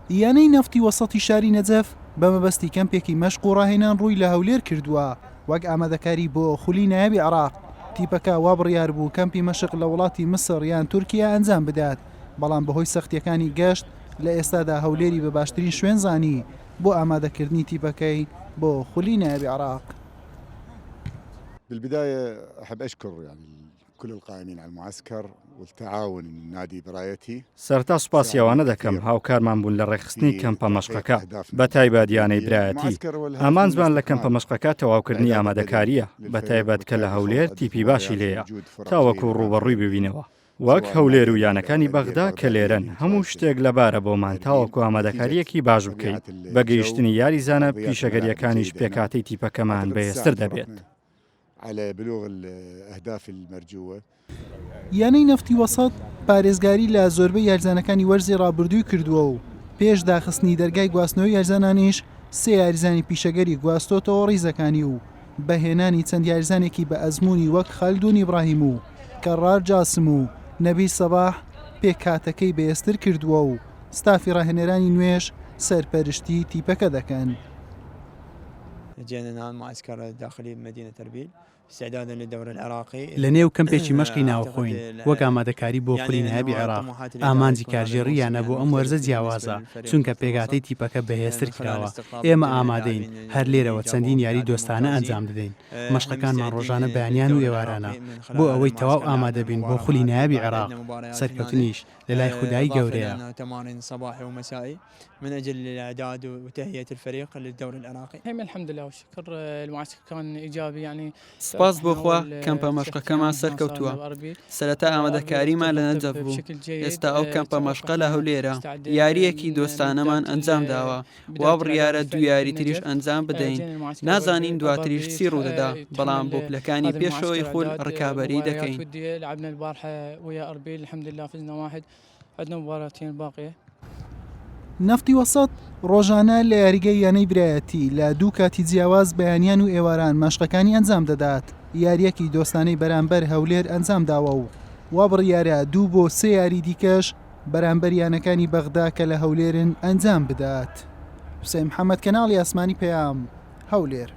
یانەی نەفتی وەسەتی شاری نەجەف بە مەبەستی کەمپێکی مەشق و ڕاهێنان ڕووی لە هەولێر کردووە وەک ئامادەکاری بۆ خولی نایابی عێراق، تیپەکە وا بڕیار بوو کەمپی مەشق لە وڵاتی میسڕ یان تورکیا ئەنجام بدات، بەڵام بەهۆی سەختییەکانی گەشت لە ئێستادا هەولێری بە باشترین شوێن زانی بۆ ئامادەکردنی تیپەکەی بۆ خولی نایابی عێراق. بالبداية أحب أشكر يعني كل القائمين على المعسكر والتعاون النادي برايتي. سەرەتا سوپاسی ئەوانە دەکەم هاوکارمان بوون لە ڕێکخستنی کەمپە مەشقەکە، بەتایبەت یانەی برایەتی. ئامانجمان لە کەمپە مەشقەکە تەواوکردنی ئامادەکارییە، بەتایبەت کە لە هەولێر تیپی باشی لێیە، تاوەکو ڕووبەڕووی ببینەوە. وەک هەولێر و یانەکانی بەغدا کە لێرەن، هەموو شتێک لەبارە بۆمان تاوەکو ئامادەکارییەکی باش بکەین. بە گەیشتنی یاریزانە پیشەگەرییەکانیش پێکهاتەی تیپەکەمان بەهێزتر دەبێت. على بلوغ الاهداف المرجوة. یانەی نەفتی وەسەت پارێزگاری لە زۆربەی یاریزانەکانی وەرزی رابردووی کردووە و پێش داخستنی دەرگای گواستنەوەی یاریزانانیش سێ یاریزانی پیشەگەری گواستۆتەوە ریزەکانی و بە هێنانی چەند یاریزانێکی بە ئەزموونی وەک خالدون ئیبراهیم و کەڕار جاسم و نەبیل سەباح پێکهاتەکەی بەهێزتر کردووە و ستافی راهێنەرانی نوێش سەرپەرشتی تیپەکە دەکەن. لە نێو کەمپێکی مەشقی ناوخۆین وەک ئامادەکاری بۆ خولی نایابی عێراق، ئامانجی کارگێڕی یانە بۆ ئەم وەرزە جیاوازە، چونکە پێکهاتەی تیپەکە بەهێزتر کراوە، ئێمە ئامادەین، هەر لێرەوە چەندین یاری دۆستانە ئەنجام دەدەین، مەشقەکانمان ڕۆژانە بەیانیان و ئێوارانە، بۆ ئەوەی تەواو ئامادەبین بۆ خولی نایابی عێراق، سەرکەوتنیش لەلای خودای گەورەیە. من اجل الاعداد وتهيئة الفريق للدوري العراقي. الحمد لله والشكر المعسكر كان ايجابي يعني سپاس بۆ خوا کەمپە مەشقەکەمان سەرکەوتووە سەرەتا ئامادەکاریمان لە نەجەف بوو ئێستا ئەو کەمپە مەشقە لە هەولێرە یارییەکی دۆستانەمان ئەنجام داوە وا بڕیارە دوو یاری تریش ئەنجام بدەین نازانین دواتریش چی ڕوودەدا بەڵام بۆ پلەکانی پێشەوەی خول ڕکابەری دەکەین. نەفتی وەسەت ڕۆژانە لە یاریگەی یانەی برایەتی لە دوو کاتی جیاواز بەیانیان و ئێواران مەشقەکانی ئەنجام دەدات، یارییەکی دۆستانەی بەرامبەر هەولێر ئەنجامداوە و وا بڕیارە دوو بۆ سێ یاری دیکەش بەرامبەر یانەکانی بەغدا کە لە هەولێرن ئەنجام بدات. حوسێن محەمەد، کەناڵی ئاسمانی پەیام، هەولێر.